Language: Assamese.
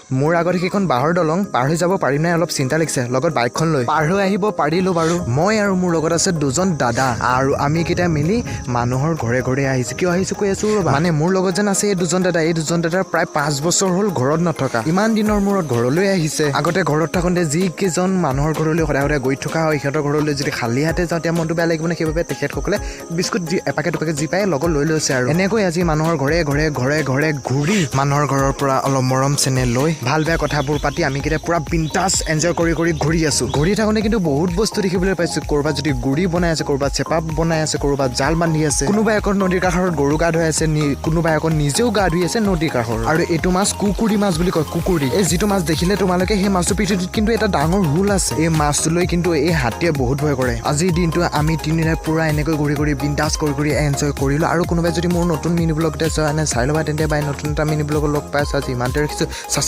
মোৰ আগত সেইখন বাঁহৰ দলং পাৰ হৈ যাব পাৰিম নাই, অলপ চিন্তা লাগিছে। লগত বাইকখন লৈ পাৰ হৈ আহিব পাৰিলোঁ বাৰু। মই আৰু মোৰ লগত আছে দুজন দাদা আৰু আমি কেইটা মিলি মানুহৰ ঘৰে ঘৰে আহিছোঁ। কিয় আহিছোঁ কৈ আছোঁ ৰ'বা। মানে মোৰ লগত যেন আছে এই দুজন দাদা, এই দুজন দাদাৰ প্ৰায় 5 বছৰ হ'ল ঘৰত নথকা। ইমান দিনৰ মূৰত ঘৰলৈ আহিছে। আগতে ঘৰত থাকোঁতে যিকেইজন মানুহৰ ঘৰলৈ সদায় সদায় গৈ থকা হয়, সিহঁতৰ ঘৰলৈ যদি খালী হাতে যাওঁ, তেতিয়া মনটো বেয়া লাগিব। সেইবাবে তেখেতসকলে বিস্কুট যি এপাকেট দুপাকেট যি পায় লগত লৈ লৈছে। আৰু এনেকৈ আজি মানুহৰ ঘৰে ঘৰে ঘৰে ঘৰে ঘূৰি, মানুহৰ ঘৰৰ পৰা অলপ মৰম চেনেহ লৈ, ভাল বেয়া কথাবোৰ পাতি আমি কেইটা পূৰা বিন্দাছ এনজয় কৰি কৰি ঘূৰি আছোঁ। ঘূৰি থাকোঁতে কিন্তু বহুত বস্তু দেখিবলৈ পাইছোঁ। ক'ৰবাত যদি গুৰি বনাই আছে, ক'ৰবাত চেপা বনাই আছে, ক'ৰবাত জাল বান্ধি আছে, কোনোবাই আকৌ নদীৰ কাষত গৰু গা ধুৱাই আছে, কোনোবাই আকৌ নিজেও গা ধুই আছে নদীৰ কাষৰ। আৰু এইটো মাছ কুকুৰি মাছ বুলি কয়, কুকুৰি। এই যিটো মাছ দেখিলে তোমালোকে, সেই মাছটোৰ পিঠিত কিন্তু এটা ডাঙৰ হুল আছে। এই মাছটোলৈ কিন্তু এই হাতীয়ে বহুত ভয় কৰে। আজিৰ দিনটো আমি তিনিদিনে পূৰা এনেকৈ ঘূৰি ঘূৰি বিন্দাছ কৰি কৰি এনজয় কৰিলোঁ। আৰু কোনোবাই যদি মোৰ নতুন মিনি ব্লগ এটা চোৱা নাই, চাই ল'বা তেন্তে। বাই, নতুন এটা মিনি ব্লগত লগ পাইছোঁ। আজি ইমানতে ৰাখিছোঁ।